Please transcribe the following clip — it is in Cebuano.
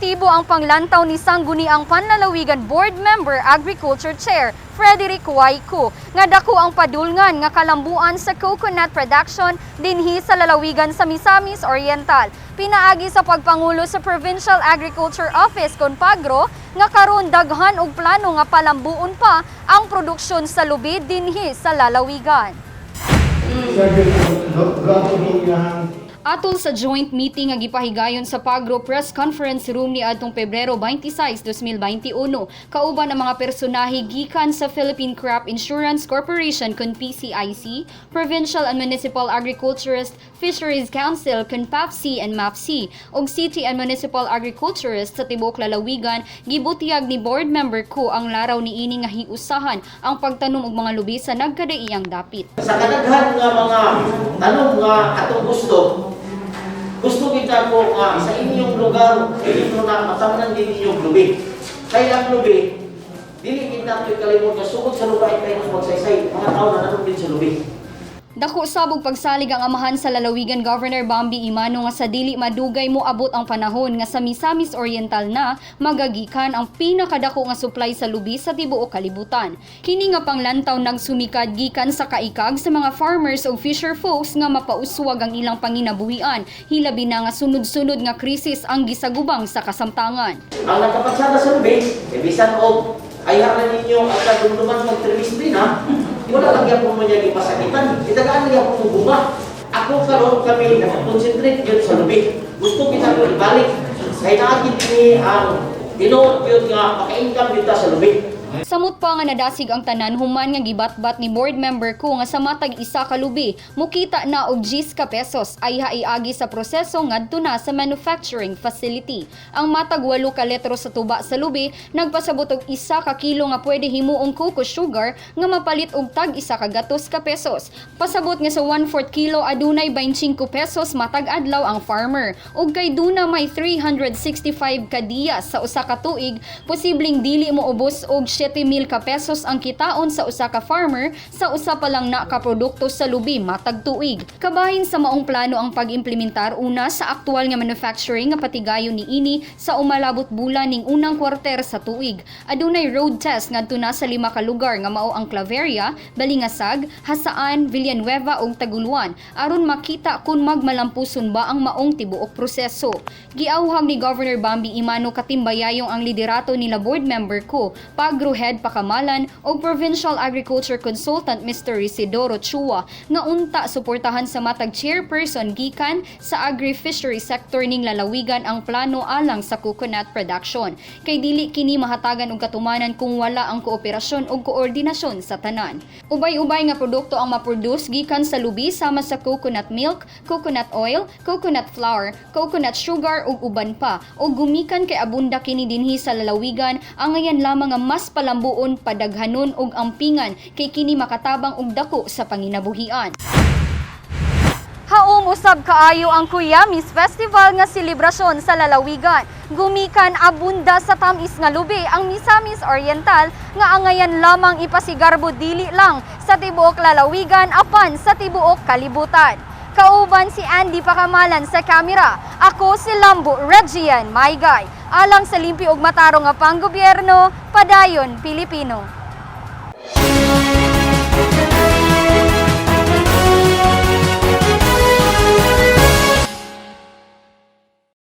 Positibo ang panglantaw ni Sangguniang Panlalawigan Board Member Agriculture Chair Frederick Waiku nga dako ang padulngan nga kalambuan sa coconut production dinhi sa lalawigan sa Misamis Oriental. Pinaagi sa pagpangulo sa Provincial Agriculture Office kon Pagro nga karon daghan og plano nga palambuon pa ang produksyon sa lubi dinhi sa lalawigan. Atol sa joint meeting nga gipahigayon sa Pagro Press Conference Room ni adtong Pebrero 26, 2021, kauban ang mga personahe gikan sa Philippine Crop Insurance Corporation kun PCIC, Provincial and Municipal Agriculturist Fisheries Council kun PAFC and MAFC, ug City and Municipal Agriculturists sa tibuok lalawigan, gibutyag ni board member Ko ang laraw niini nga hiusahan ang pagtanom og mga lubi sa nagkadaiyang dapit. Sa kadaghan nga mga tanom nga atong gusto, gusto kita ko nga sa inyong lugar, inyo na matamnan din inyong lubi. Kaya ang lubi, dili gid nato ikalimot nga sugod sa lugar kay mas magsaysay, mga tao na nanom din sa lubi. Dako sab og pagsalig ang amahan sa lalawigan, Governor Bambi Emano, nga sa dili madugay moabot ang panahon nga sa Misamis Oriental na magagikan ang pinakadako nga supply sa lubi sa tibuok kalibutan. Kini nga panglantaw nagsumikad gikan sa kaikag sa mga farmers ug fisher folks nga mapauswag ang ilang panginabuhian, hilabi na nga sunod-sunod nga krisis ang gisagubang sa kasamtangan. Ang nagkapatsada sa lubi, e bisan og ay na ninyo ang kadumduman mag-trimestre na, wala lang gyapon mo niya gipasakitan, itagaan lang gyapon mo bunga. Ako karon kami nakakonsentrate yun sa lubi. Gusto kita ko ibalik. Kay naa gid ni ang tinuod yun nga maka-income dito sa lubi. Samot pa nga nadasig ang tanan human nga gibatbat ni board member Ko nga sa matag isa ka lubi mukita na og 10 ka pesos ay haiagi sa proseso ngadto na sa manufacturing facility. Ang matag 8 ka litro sa tuba sa lubi nagpasabot og 1 ka kilo nga pwede himuong coco sugar nga mapalit og tag 1 ka gatos ka pesos. Pasabot nga sa 1/4 kilo adunay 25 pesos matag adlaw ang farmer. Ug kay duna may 365 ka diya sa usa ka tuig, posibleng dili mo ubos og 7,000 ka pesos ang kitaon sa usa ka farmer sa usa pa lang na ka produkto sa lubi matag tuig. Kabahin sa maong plano ang pag-implementar una sa aktual nga manufacturing nga patigayon niini sa umalabot bulan ning unang kwarter sa tuig. Adunay road test ngadto na sa lima ka lugar nga mao ang Claveria, Balingasag, Jasaan, Villanueva ug Taguluan aron makita kung magmalampuson ba ang maong tibuok proseso. Giawhag ni Governor Bambi Emano katimbayayong ang liderato nila board member Ko, Pagro Head Pakamalan ug Provincial Agriculture Consultant Mr. Isidoro Chua nga unta suportahan sa matag chairperson gikan sa agri-fishery sector ning lalawigan ang plano alang sa coconut production. Kay dili kini mahatagan og katumanan kung wala ang kooperasyon ug koordinasyon sa tanan. Ubay-ubay nga produkto ang maproduce gikan sa lubi sama sa coconut milk, coconut oil, coconut flour, coconut sugar ug uban pa. Ug gumikan kay abunda kini dinhi sa lalawigan, angayan lamang nga mas palambuon, padaghanon ug ampingan kay kini makatabang og dako sa panginabuhian. Haom usab kaayo ang Kuyamis Festival nga selebrasyon sa lalawigan. Gumikan abunda sa tamis nga lubi ang Misamis Oriental nga angayan lamang ipasigarbo dili lang sa tibuok lalawigan apan sa tibuok kalibutan. Kauban si Andy Pakamalan sa kamera. Ako si Lambo Regian Maygay. Alang sa limpi ug matarong nga panggobyerno, padayon Pilipino.